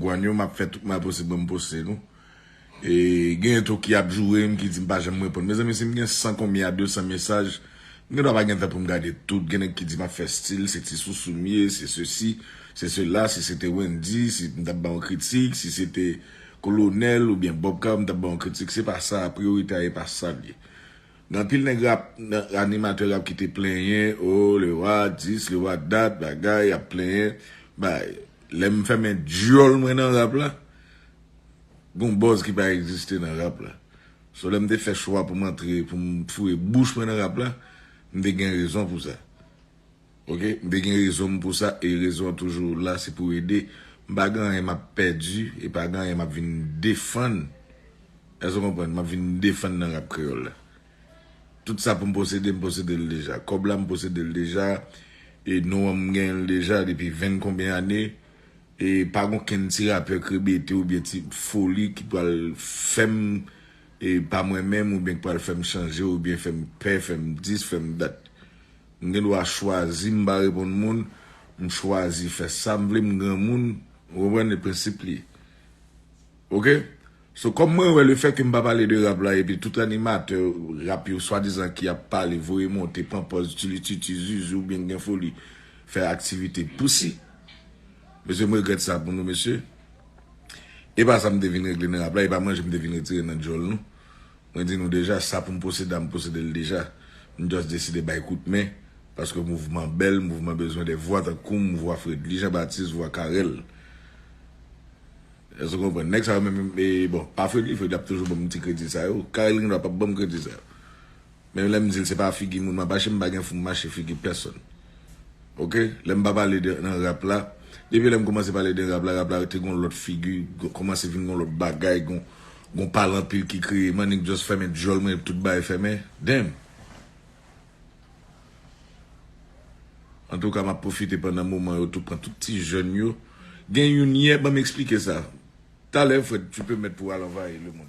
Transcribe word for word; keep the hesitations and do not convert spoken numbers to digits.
Gwann yo, m ap fè tout mwayen posib pou m poste nou. E, gen tou ki ap joure m, ki di m pa janm reponn. Mezanmi, si m gen san konbyen a de san mesaj, m gen dwa pa gen tan pou m gade tout. Gen nèg ki di m ap fè stil, se Ti Sousou m ye, se sesi, se sela, si se te Wendy, si m t ap ba yon kritik, si se te Kolonèl oubyen Bob Ka, m t ap ba yon kritik. Se pa sa, priyorite a e pa sa l ye. Gen anpil nèg rap, nan, animatè rap ki te plenyen, oh, le roi dis, le roi dat, bagay, y ap plenyen. Bay, lè m fèmen dyòl mwen nan rap la, gon buzz ki pa egziste nan rap la. So, lè m te fè chwa pou m antre, pou m foure bouch mwen nan rap la, m te gen rezon pou sa. Ok, m te gen rezon m pou sa, e rezon an toujou la, se pou ede. M pa gen anyen m ap pèdi, e pa gen anyen m ap vin defann. Èske w konprann? M ap vin defann nan rap kreyòl la. Tout sa pou m posede, m posede l deja. Kòb la, m posede l deja. E non an, m genyen l deja depi venn konbyen ane. E pa gen okenn ti rapè k rebete oubyen ti foli ki pral fè m, e pa mwen menm, oubyen ki pral fè m chanje, oubyen fè m pè, fè m dis, fè m dat. M gen dwa chwazi m pa reponn moun, m chwazi fè sa m vle, m granmoun, ou konprann, e prensip li ye. Ok? So, kòm mwen wè lefètke m pa pale de rap la, epi tout animatè rap yo, swadizan ki ap pale, voye monte, pran pòz, tili titi, zuzu, oubyen gen foli, fè aktivite pousi. Mesye, m regrèt sa pou nou, mesye. E pa sa m te vin regle nan rap la, e pa manje m te vin retire nan dyòl nou. Mwen di nou deja, sa pou m posede a, m posede l deja. M just deside bay kout men, paske mouvman bèl, mouvman bezwen de vwa tankou m, vwa Fredly Jean Baptiste, vwa Carel. Èske w konprann? Nèg sa yo menm, e, bon, pa Fredly, Fredly ap toujou ban m ti kredi sa yo. Carel gen dwa p ap ban m kredi sa yo. Men lè m di l se pa figi moun m ap mache, m pa gen fou m mache figi pèsonn. Ok? Lè m pa pale de, nan rap la, depi lè m kòmanse pale de rap la, rap la te gon lòt figi, gon, kòmanse vin gon lòt bagay, gon, gon pale anpil ki kreye. M annik just fèmen dyòl mwen, tout bagay fèmen. Damn! Antouka, m ap pwofite pandan moman yo tou pran tout ti jèn yo. Gen youn yè, ban m eksplike sa. Talè, Fred, tu peux mettre pou al anvayi lemonn.